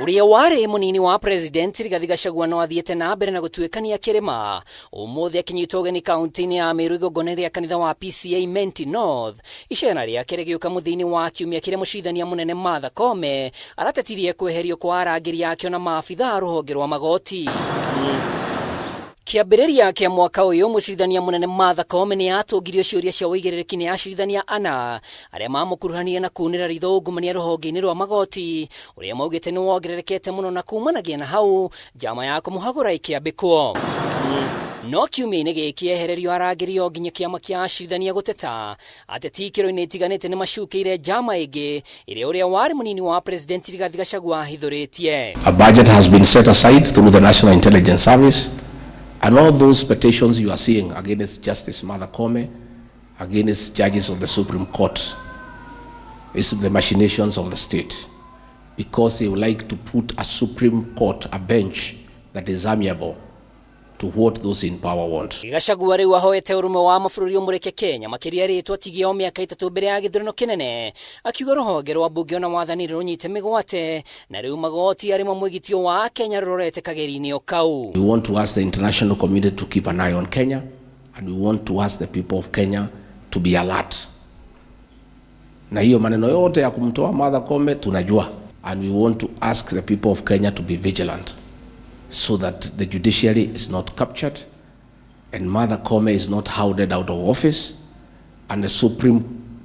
Ũrĩa warĩ mũnini wa president Rigathi Gachagua no athiĩte na mbere na gũtuĩkania kĩrĩma ũmũthĩ akinyitwo ũgeni kaunti-inĩ ya Meru igongona rĩa kanitha wa PCA Imenti North. Icera rĩake rĩgĩũka mũthia-inĩ wa kiumia kĩrĩa mũcirithania mũnene Martha Koome aratetirie kweherio kwa arangĩri ake ona maabitha a rũhonge rwa magoti. Kĩambĩrĩria kĩa mwaka ũyũ mũcirithania mũnene Martha Koome nĩ atũngirio ciũria cia ũigĩrĩrĩki nĩ acirithania ana arĩa mamũkuruhanirie na kunĩra ritho ungumania rũhonge-inĩ rwa magoti ũrĩa maugĩte nĩ wongererekete mũno na kumanagia na hau njama ya kũmũhagũra ĩkĩambĩkwo. No kiumia-inĩ gĩkĩ ehererio arangĩri o nginya kĩama kĩa acirithania gũteta ateti ikĩro-inĩ itiganĩte nĩ macukĩire njama ĩngĩ ĩrĩa ũrĩa warĩ mũnini wa president Rigathi Gachagua ahithũrĩtie. A budget has been set aside through the National Intelligence Service, and all those petitions you are seeing against Justice Martha Koome, against judges of the Supreme Court, is the machinations of the state, because they would like to put a Supreme Court, a bench that is amiable to what those in power want. Gachagua rĩu ahoete ũrũmwe wa mabũrũri ũmũrĩke Kenya makĩria rĩtwa tigia o mĩaka 3 mbere ya gĩthurano kĩnene, akiuga rũhonge rwa mbunge ona wathani rũnyite mĩgwate na rĩu magoti arĩmo mwĩgitio wa Kenya rũrorete kageri-inĩ o kau. We want to ask the international community to keep an eye on Kenya, and we want to ask the people of Kenya to be alert. Na hiyo maneno yote ya kumtoa Martha Koome tunajua, and we want to ask the people of Kenya to be vigilant so that the judiciary is not captured and Martha Koome is not hounded out of office and the Supreme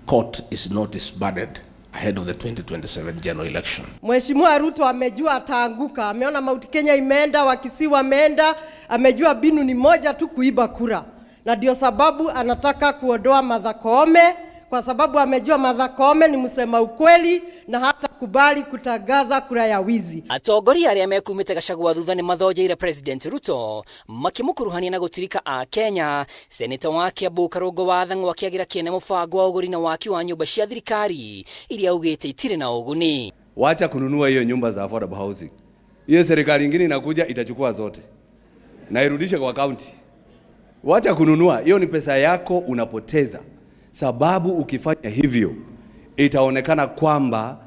Court is not disbanded ahead of the 2027 general election. Mheshimiwa Ruto amejua ataanguka, ameona Mount Kenya imeenda, Wakisii wameenda, amejua mbinu ni moja tu, kuiba kura, na ndio sababu anataka kuondoa Martha Koome, kwa sababu amejua Martha Koome ni msema ukweli na hatakubali kutangaza kura ya wizi. Atongoria arĩa mekumĩte Gachagua thutha nĩ mathonjeire President Ruto makĩmũkuruhania na gũtirika a Kenya. Seneta wa Kiambu Karũngũ wa Thang'wa akĩagĩra kĩene mũbango wa ũgũri na waki wa nyũmba cia thirikari iria augĩte itirĩ na ũguni. Wacha kununua hiyo nyumba za affordable housing. Hiyo serikali ingine inakuja itachukua zote na irudishe kwa county. Wacha kununua, hiyo ni pesa yako unapoteza, sababu ukifanya hivyo itaonekana kwamba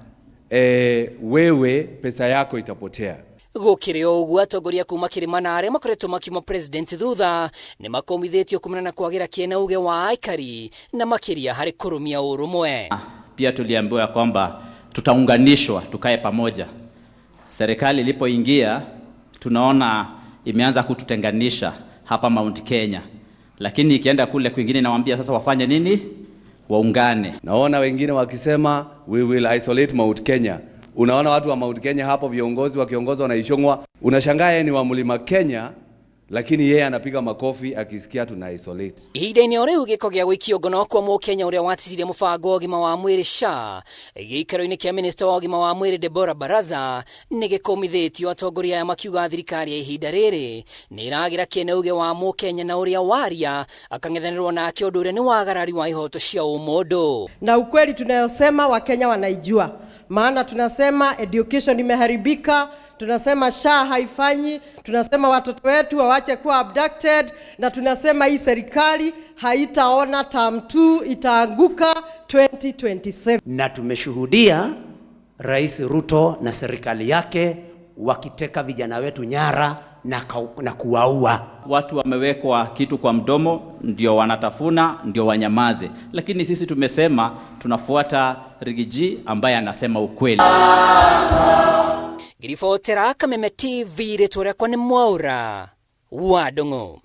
wewe pesa yako itapotea. Gũkĩrĩ o ũguo atongoria kuma kĩrĩma na arĩa makoretwo makiuma president thutha nĩ makomithĩtio kumana na kwagĩra kĩene uge wa aikari na makĩria harĩ kũrũmia ũrũmwe. Pia tuliambiwa ya kwamba tutaunganishwa tukae pamoja. Serikali ilipoingia tunaona imeanza kututenganisha hapa Mount Kenya, lakini ikienda kule kwingine inawaambia sasa wafanye nini? Waungane. Naona wengine wakisema we will isolate Mount Kenya. Unaona watu wa Mount Kenya hapo viongozi wakiongozwa na Ichung'wah, unashangaa yeye ni wa Mlima Kenya, lakini yeye anapiga makofi akisikia tuna isolate. Ihinda-inĩ o rĩu gĩko gĩa gũikio ngono kwa mũkenya ũrĩa watitirie mũbango wa ũgima wa mwĩrĩ SHA gĩikaro-inĩ kĩa minista wa ũgima wa mwĩrĩ Deborah Baraza nĩ gĩkũmithĩtio, atongoria aya makiuga thirikari ya ihinda rĩrĩ nĩ ĩragĩra kĩene uge wa mũkenya na ũrĩa waria akang'ethanĩrwo nake ũndũ ũrĩa nĩ wagarari wa ihoto cia ũmũndũ. Na ukweli tunayosema Wakenya wanaijua, maana tunasema education imeharibika, tunasema SHA haifanyi, tunasema watoto wetu wawache kuwa abducted, na tunasema hii serikali haitaona term 2, itaanguka 2027. Na tumeshuhudia Rais Ruto na serikali yake wakiteka vijana wetu nyara na kuwaua. Watu wamewekwa kitu kwa mdomo, ndio wanatafuna, ndio wanyamaze. Lakini sisi tumesema tunafuata Riggy G ambaye anasema ukweli. Ngiribotera Kameme TV, rĩtwa rĩakwa nĩ Mwaũra wa Ndung'u.